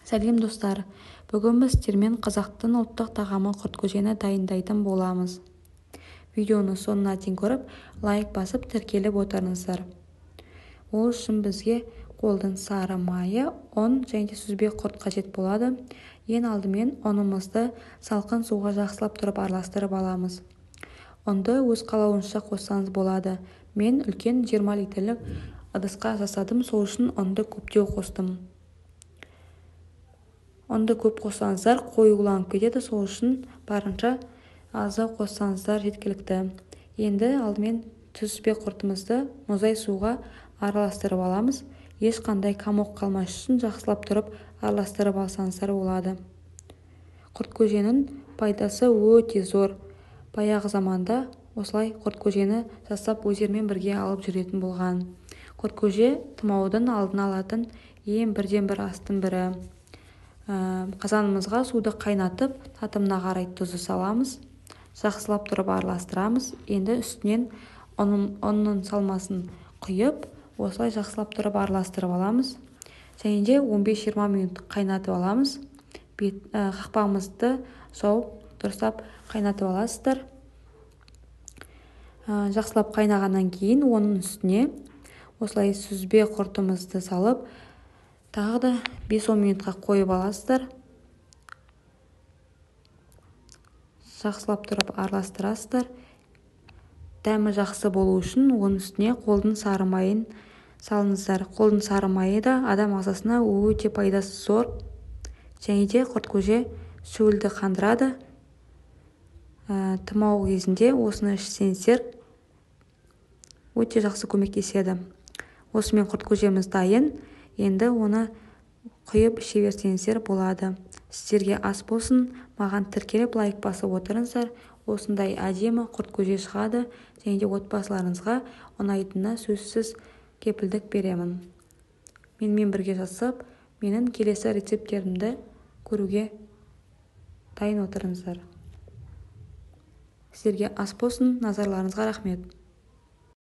Сәлем, достар! Бүгін біз сіздермен қазақтың ұлттық тағамы құрткөжені дайындайтын боламыз. Видеоны соңына дейін көріп, лайк басып, тіркеліп отырыңыздар. Ол үшін бізге қолдың сары майы, ұн және де сүзбе құрт қажет болады. Ең алдымен ұнымызды салқын суға жақсылап тұрып араластырып аламыз. Ұнды өз қалауыңызша қоссаңыз болады. Мен үлкен 20 литрлік ыдысқа жасадым, сол үшін ұнды көптеу қостым. Ұнды көп қоссаңыздар, қоюланып кетеді, сол үшін барынша аздау қоссаңыздар жеткілікті. Енді алдымен сүзбе құртымызды мұздай суға араластырып аламыз. Ешқандай комок қалмас үшін жақсылап тұрып араластырып алсаңыздар болады. Құрткөженің пайдасы өте зор. Баяғы заманда осылай құрткөжені жасап, өздерімен бірге алып жүретін болған. Құрткөже тұмаудың алдын алатын ең бірден бір астың бірі. Қазанымызға суды қайнатып, татымына қарай тұзды саламыз. Жақсылап тұрып араластырамыз. Енді үстінен ұнның салмасын құйып, осылай жақсылап тұрып араластырып аламыз. Және де 15-20 минут қайнатып аламыз. Қақпағымызды жауып, дұрыстап қайнатып аласыздар. Жақсылап қайнағаннан кейін оның үстіне осылай сүзбе құртымызды салып, тағы да 5-10 минутқа қойып аласыздар. Жақсылап тұрып араластырасыздар. Дәмі жақсы болу үшін оның үстіне қолдың сары майын салыңыздар. Қолдың сары майы да адам ағзасына өте пайдасы зор. Және де құрткөже шөлді қандырады. Тұмау кезінде осыны ішсеңіздер, өте жақсы көмектеседі. Осымен құрткөжеміз дайын. Енді оны құйып іше берсеңіздер болады. Сіздерге ас болсын. Маған тіркеліп, лайк басып отырыңыздар. Осындай әдемі құрткөже шығады. Және де отбасыларыңызға ұнайтынына сөзсіз кепілдік беремін. Менімен бірге жасап, менің келесі рецепттерімді көруге дайын отырыңыздар. Сіздерге ас болсын, назарларыңызға рахмет.